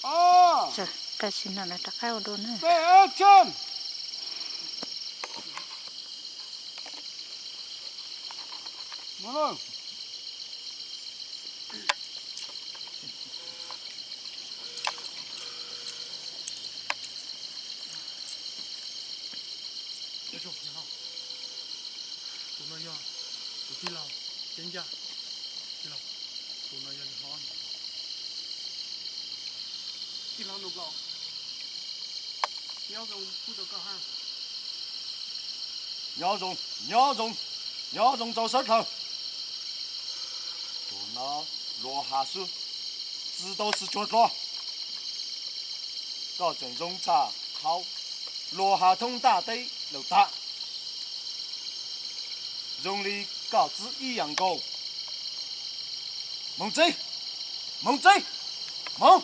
Tam sim no lawv rov qab ua dua na. Action! Tus no yog tus tij laug Ceeb Ncaj. Tij laug, tus no yog hlob. Tij laug Nus Nkaus, nyob zoo pub rau koj hab. Nyob zoo, nyob zoo, nyob zoo rau sawv dlawg. Tus no luag has xwb, tsi tau xwm tsuag dlua. Koj tseem zoo tshaj qhov luag has thoob ntaj teb lawm tag. Zoo li koj txwv ib yam nkaus. Moog tsev, moog tsev, moog.